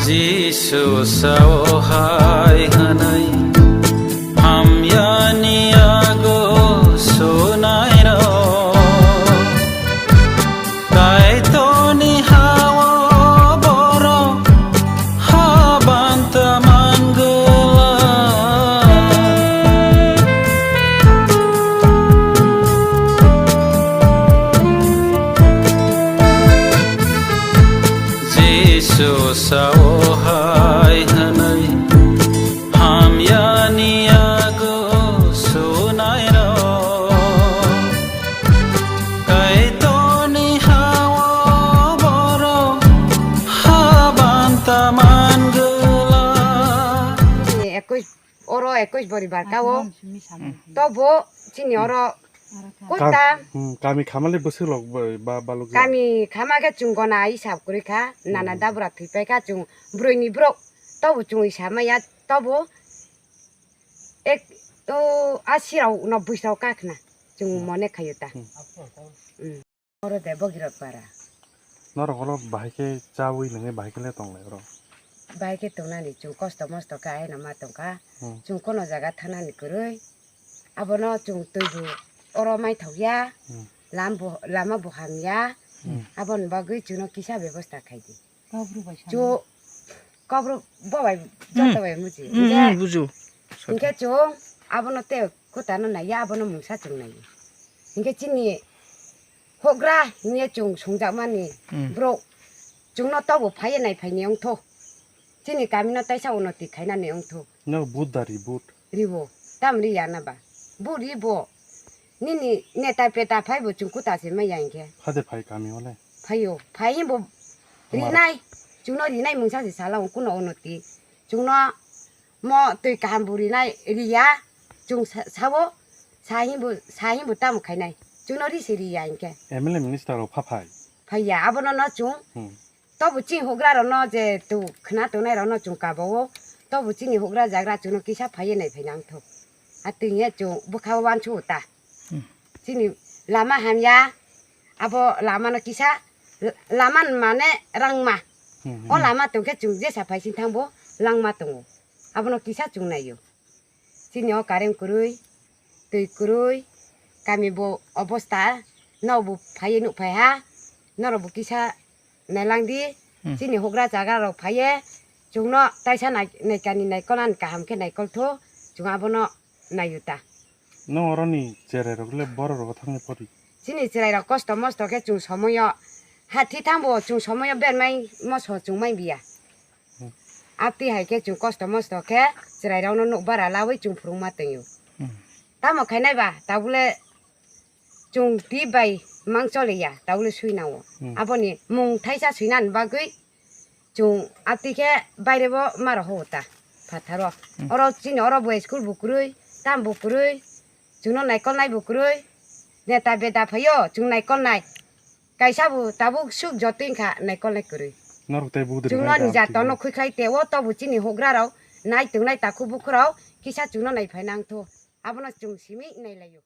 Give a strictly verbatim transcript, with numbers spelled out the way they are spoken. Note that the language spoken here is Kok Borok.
Jisu sao hai hwnwi, hamyani yago sunairok. Kaitorni hao borok habanta mangwlak. Jisu sao hai hwnwi, hamyani yago sunairok. Kaitorni hao borok habanta mangwlak. Ekush, oro ekush bori barka o. Tobo chini oro Kam-, kota. Hmm, kami khamale bwswk rok bai ba balok ya. Kami khama khe chwng gona hisab kwrwi kha. Nana dabra thwi pai kha chwng brwi ni borok. Tobo chwng hisab maya tobo ek, o, asi rok no bwswk rok kha khna. Chwng mone khayo ta. Hmm. Hmm. Oro de Bogirok para. Norok oro bahai khe chawi nungwi bahai khe le tonglai oro. Bahai khe tongnani chwng kosto mosto khe aino ma tongkha. Hmm. Chwng kono jaga thanani kwrwi. Abono chwng twibo oro maithok ya. Hmm. Lam bo, lama bo ham ya. Hmm. Aboni bagwi chwngno kisa bebosta khai di. Chu kobro bo bai joto bai muji. Hmm, hmm, bujo. Hinkhe chwng abono tei kutano naiya, abono mungsa chwng naiya. Hinkhe chini hogra hinya chwng sungjakmani borok chwngno tobo phaiya nai phaini wngtho. Chini kamino taisa unoti khainani wngtho. No vote da ri vote. Ribo, tam riya na ba. Bo ribo. Nini neta peta phaibo chwng kuta se maya hinkhe. Phade phai kami ole. Phaio, phai himbo rinai. Chwngno rinai mungsa se sala kuno unoti. Chwngno mo twi kaham bo rinai riya. Chwng sa-, sao sa himbo, sa himbo tamo khainai. Chwngno ri se riya hinkhe. M L A minister rok pha phai. Phaiya, abono no chwng. Hmm. Tobo chini hugra rokno je tu khna tongnai rokno chwng kabao, tobo chini hugra jagra chwngno kisa phaiye nai phai nangtho. A twi hiya chwng bwkha o uansukgo ta. Hmm. Chini lama hamya, abo lamano kisa, l-, lama mane rangma. Hmm, hmm. O lama tongkhe chwng jesa phai sing thangbo langma tongo. Abono kisa chwng naio. Chini o current kwrwi, twi kwrwi, kami bo obosta, no bo phaiye nuk phai ha, norok bo kisa nailang di, hmm, chini hugra jaga rok phaiye, chwngno taisa nai-, naikani naikolnani kaham khe naikoltho, chwng abono naio ta. Nw oroni cherai rok le borok rok thangni pori? Chini cherai rok kosto mosto khe chwng somoyo, ha thi thangbo chwng somoyo bermai moso chwng mai biya. Hmm. Abtwi hai khe chwng kosto mosto khe chwrairokno nuk bara laui chwng phwrwngma tongio. Hmm. Tamo khainai ba, tabule chwng twi bai mang choliya, tabule sui nango. Hmm. Aboni mung thaisa swinani bagwi chwng abtwi khe bairebo maro ho ta phatharo. Hmm. Oro chini oro bo school bo kwrwi, tam bo kwrwi, chwngno naikolnai bo kwrwi, neta beda phaio chwng naikolnai. Kaisa bo tabuk suk jotoi wngkha naikolnai kwrwi. Norok tei budri chwngno nai nija tono khuikhlai teo tobo chini hugrarok nai tongnai takhuk bukhurok kisa chwngno naiphai nangtho. Abono chwng simi nailaio.